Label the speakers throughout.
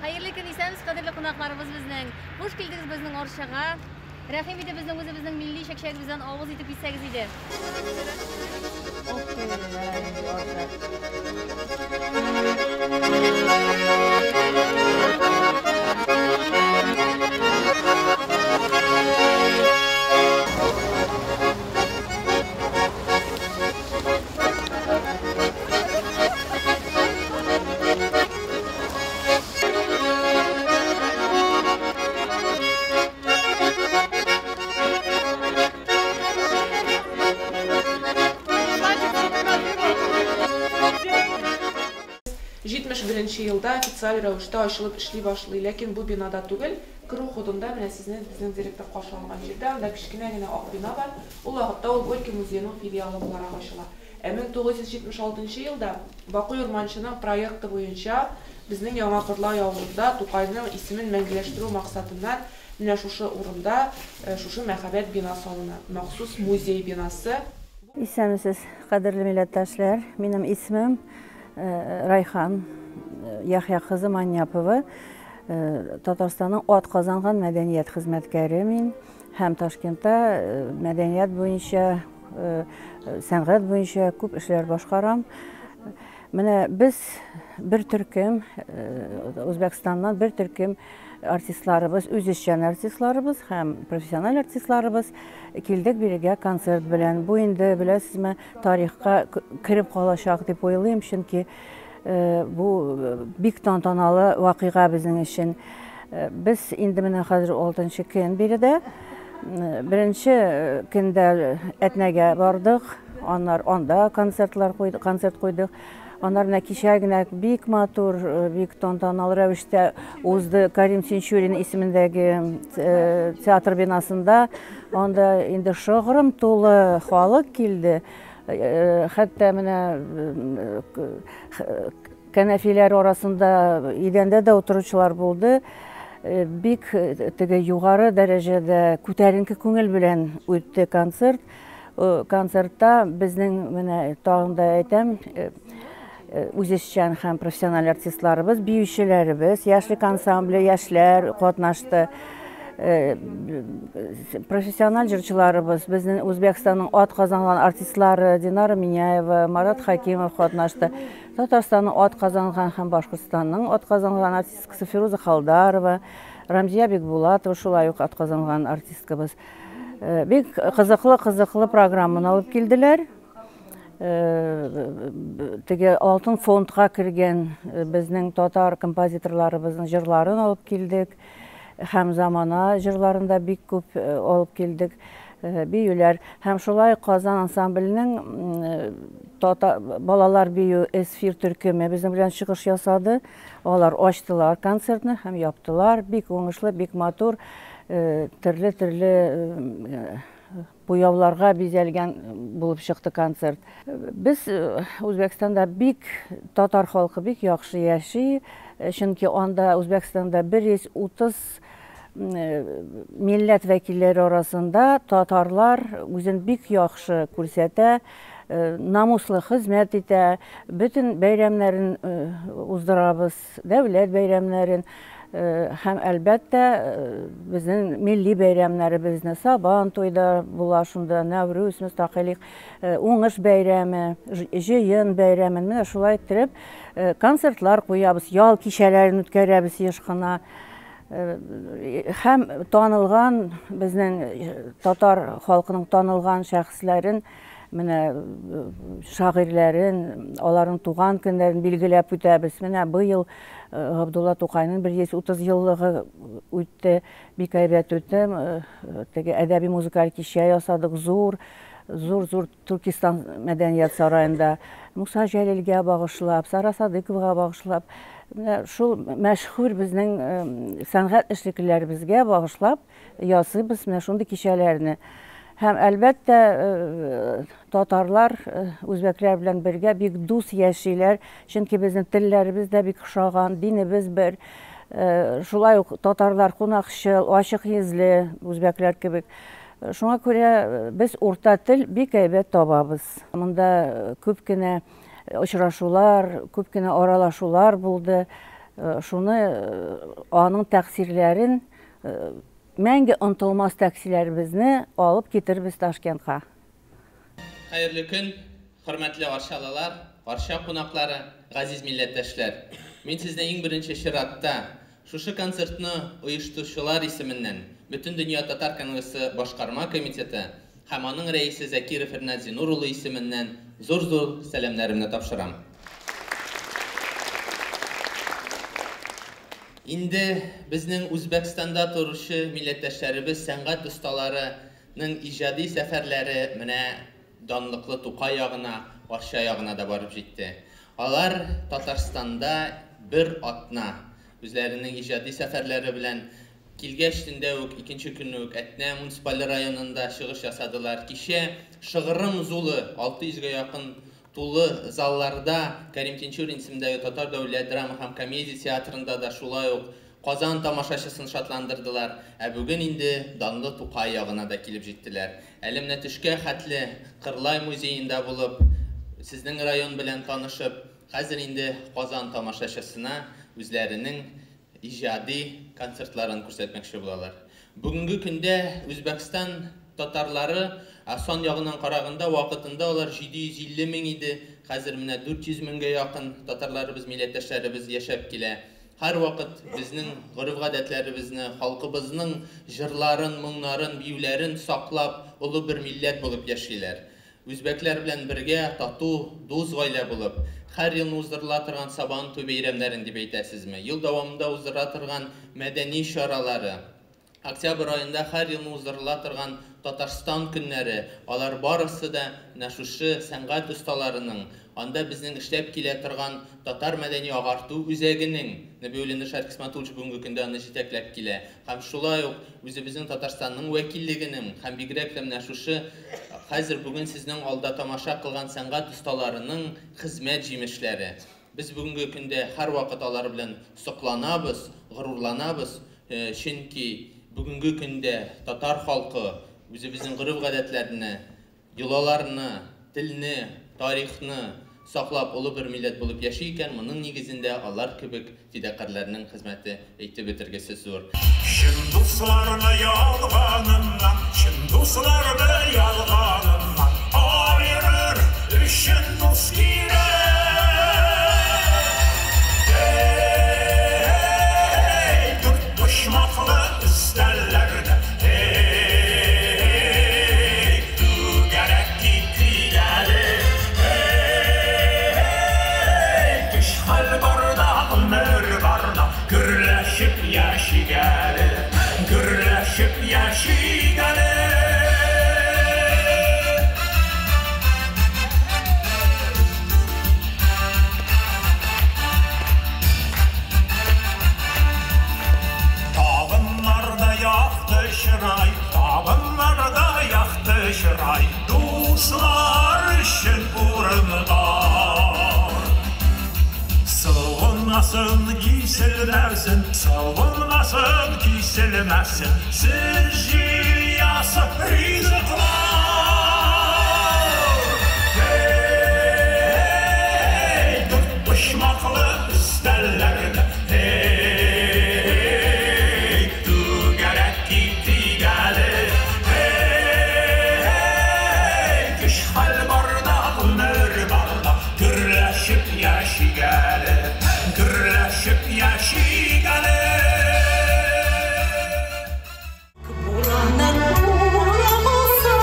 Speaker 1: Хәерле көн, исәнмесез, кадерле кунакларыбыз безнең. Хуш килдегез безнең Арчага. Рәхим итеп безнең үзебезнең милли чәкчәгебездән авыз итеп китсәгез иде.
Speaker 2: Җитмеш беренче елда официаль рәвештә ачылып эшли башлый, ләкин бу бинада түгел, керү ходында менә сезне безнең директор каршы алган җирдә, анда кечкенә генә ак бина бар, ул вакытта ул Горький музееның филиалы буларак ачыла. Ә 1976 нчы елда Бакый Урманченың проекты буенча безнең Яңа Кырлай авылында Тукайның исемен мәңгеләштерү максатыннан менә шушы урында шушы мәһабәт бина салына, махсус музей бинасы.
Speaker 3: Исәнмесез, кадерле милләттәшләр! Минем исемем Райхан Яхъя кызы Маньяпова. Татарстанның атказанган мәдәният хезмәткәре мин һәм Ташкентта мәдәният буенча, сәнгать буенча күп эшләр башкарам. Менә без бер төркем, Үзбәкстаннан бер төркем артистларыбыз, үзешчән артистларыбыз һәм профессиональ артистларыбыз килдек бирегә концерт белән. Бу инде, беләсезме, тарихка кереп калачак дип уйлыйм, чөнки бу бик тантаналы вакыйга безнең өчен. Без инде менә хәзер 6 көн биредә. Беренче көндә Әтнәгә бардык, аннар анда концертлар куйдык, концерт куйдык. Аннар менә кичә генә бик матур, бик тантаналы рәвештә узды Карим Тинчурин исемендәге театр бинасында. Анда инде шыгрым тулы халык килде. Хәтта менә кәнәфиләр арасында идәндә дә утыручылар булды. Бик теге югары дәрәҗәдә күтәренке күңел белән үтте концерт. Концертта безнең менә тагын да әйтәм, үзешчән һәм профессиональ артистларыбыз, биючеләребез, яшьлек ансамбле, яшьләр катнашты. Профессиональ җырчыларыбыз, безнең Үзбәкстанның ат казанган артистлары Динара Миняева, Марат Хакимов катнашты. Татарстанның ат казанган һәм Башкортстанның ат казанган артисткасы Фируза Халдарова, Рамзия Бикбулатова шулай ук ат казанган артисткабыз. Бик кызыклы-кызыклы программаны алып килделәр. Теге алтын фондка кергән безнең татар композиторларыбызның җырларын алып килдек. Һәм замана җырларын да бик күп алып килдек. Биюләр. Һәм шулай Казан ансамбленең балалар бию эсфир төркеме безнең белән чыгыш ясады. Алар ачтылар концертны һәм яптылар. Бик уңышлы, бик матур, төрле-төрле буяуларга бизәлгән булып чыкты концерт. Без Үзбәкстанда бик татар халкы бик яхшы яши, чөнки анда Үзбәкстанда 130 милләт вәкилләре арасында татарлар үзен бик яхшы күрсәтә, намуслы хезмәт итә, бөтен бәйрәмнәрен уздырабыз, дәүләт бәйрәмнәрен һәм әлбәттә безнең милли бәйрәмнәребезне, Сабан туйда була шунда, Нәүрүз, мөстәкыйльлек, Уңыш бәйрәме, Җыен бәйрәмен, менә шулай иттереп концертлар куябыз, ял кичәләрен үткәрәбез еш кына. Һәм танылган безнең татар халкының танылган шәхесләрен, менә шагыйрьләрен, аларның туган көннәрен билгеләп үтәбез. Менә быел Габдулла Тукайның 130 еллыгы үтте, бик әйбәт үтте. Теге әдәби музыкаль кичә ясадык, зур, зур, зур Туркестан мәдәният сараенда Муса Җәлилгә багышлап, Сара Садыковага багышлап, менә шул мәшһүр безнең сәнгать эшлеклеләребезгә багышлап ясыйбыз менә шундый кичәләрне. Һәм әлбәттә, татарлар үзбәкләр белән бергә бик дус яшиләр, чөнки безнең телләребез дә бик охшаган, динебез бер. Шулай ук татарлар кунакчыл, ачык йөзле, үзбәкләр кебек. Шуңа күрә без урта тел бик әйбәт табабыз. Монда күп кенә очрашулар, күп кенә аралашулар булды. Шуны аның тәэсирләрен, мәңге онытылмас тәэсирләребезне алып китербез Ташкентка.
Speaker 4: Хәерле көн, хөрмәтле арчалылар, Арча кунаклары, газиз милләттәшләр. Мин сезне иң беренче чиратта шушы концертны оештыручылар исеменнән Бөтендөнья татар конгрессы башкарма комитеты һәм аның рәисе Закиров Ринат Зинур улы исеменнән зур-зур сәламнәремне тапшырам. Инде безнең Үзбәкстанда торучы милләттәшләребез, сәнгать осталарының иҗади сәфәрләре менә данлыклы Тукай ягына, Арча ягына да барып җитте. Алар Татарстанда бер атна үзләренең иҗади сәфәрләре белән килгәч төндә үк, икенче көнне үк Әтнә муниципаль районында чыгыш ясадылар. Кичә шыгрым зулы 600 гә якын тулы залларда Кәрим Тинчурин исемендәге Татар дәүләт драма һәм комедия театрында да шулай ук Казан тамашачысын шатландырдылар. Ә бүген инде данлы Тукай ягына да килеп җиттеләр. Әле менә төшкә хәтле Кырлай музеенда булып, сезнең район белән танышып, хәзер инде Казан тамашачысына үзләренең иҗади концертларын күрсәтмәкче булалар. Бүгенге көндә Үзбәкстан татарлары, ә сан ягыннан караганда, вакытында алар 750 мең иде, хәзер менә 400 меңгә якын татарларыбыз, милләттәшләребез яшәп килә. Һәрвакыт безнең гореф-гадәтләребезне, халкыбызның җырларын, моңнарын, биюләрен саклап, олы бер милләт булып яшиләр. Үзбәкләр белән бергә тату, дус гаилә булып, һәр елны уздырыла торган Сабантуй бәйрәмнәрен дип әйтәсезме? Ел дәвамында уздырыла торган мәдәни чаралары, октябрь аенда һәр елны уздырыла торган Татарстан көннәре, алар барысы да менә шушы сәнгать осталарының, анда безнең эшләп килә торган Татар мәдәни агарту үзәгенең, Нәбиуллин Ришат Кисматуллович бүгенге көндә аны җитәкләп килә, һәм шулай ук үзебезнең Татарстанның вәкиллегенең, һәм бигрәк тә менә шушы хәзер бүген сезнең алда тамаша кылган сәнгать осталарының хезмәт җимешләре. Без бүгенге көндә һәрвакыт алар белән сокланабыз, горурланабыз, чөнки бүгенге көндә татар халкы үзебезнең гореф-гадәтләрне, йолаларны, телне, тарихны саклап олы бер милләт булып яши икән, моның нигезендә алар кебек фидакарьләрнең хезмәте әйтеп бетергесез зур.
Speaker 5: Чын дусларны ялганыннан, чын дусларны ялганыннан аерыр өчен дус кирәк. Эй, дүрт почмаклы өстәлләрдә, эй, түгәрәк китик әле. Эй, көч-хәл барда, гомер барда, гөрләшеп яшик әле, гөрләшеп яшик әле. Табыннарда якты чырай, табыннарда якты чырай, дуслар өчен урын бар. Суынмасын, киселмәсен, суынмасын, киселмәсен, сез җыясы ризыклар. Эй, дүрт почмаклы өстәлләрдә, эй, түгәрәк китик әле. Эй, көч-хәл барда, гомер барда, гөрләшеп яшик әле, гөрләшеп яшик әле.
Speaker 6: Бураннан урамаса,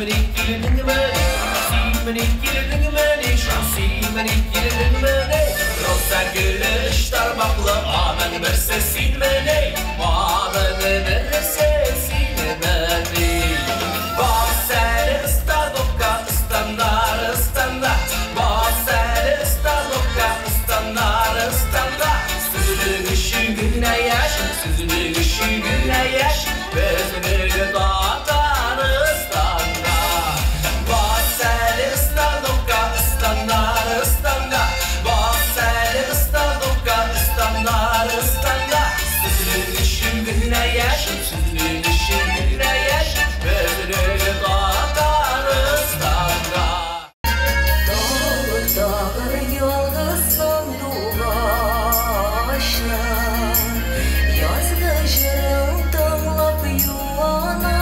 Speaker 6: Син килдеңмени, син килдеңмени, син килдеңмени? Роза гөле өч тармаклы, аның берсе синмени, аның берсе синмени. Бас әле станокка, ыстаннар, бас әле станокка, ыстаннар, ыстанда. Сүзнең өчен генә яшь, сүзнең өчен генә яшь, безнең Татарстанда. Бас әле станокка, ыстаннар, ыстанда. Бас әле станокка, ыстаннар, ыстанда. Сүзнең өчен генә яшь, сүзнең өчен генә яшь, безнең Татарстанда.
Speaker 7: Тагы ялгыз сандугачны язгы җырын тыңлап юанам.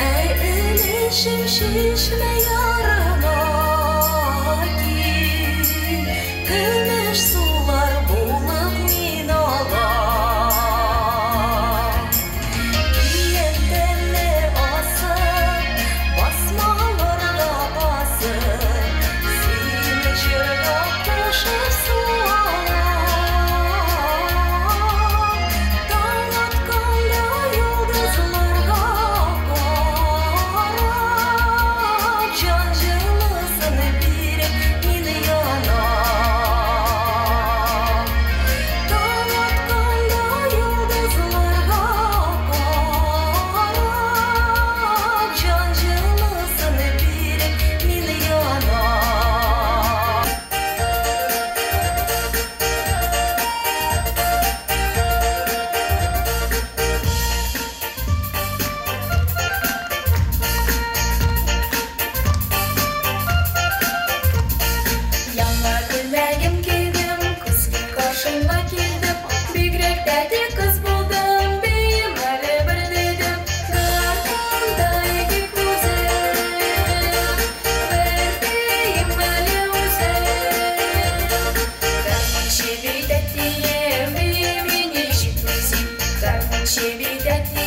Speaker 7: Ә өлешем чишмә ярына кил, көмеш сулар булып мин алам. Киемдәне асып, басмаларга басып, сине җырга кушып суалам. Таң атканда йолдызларга карап, җан җылысын биреп мин янам. Таң атканда йолдызларга карап, җан җылысын биреп мин янам.
Speaker 8: Яңа күлмәгем кидем, көзге каршыңа килдем. Бигрәк тә тик кыз булдым, бием әле бер дидем. Гаркында ике күзем, бер бием әле үзем. Гармунчы бит әтием, биемине җитмисең. Гармунчы бит әтием.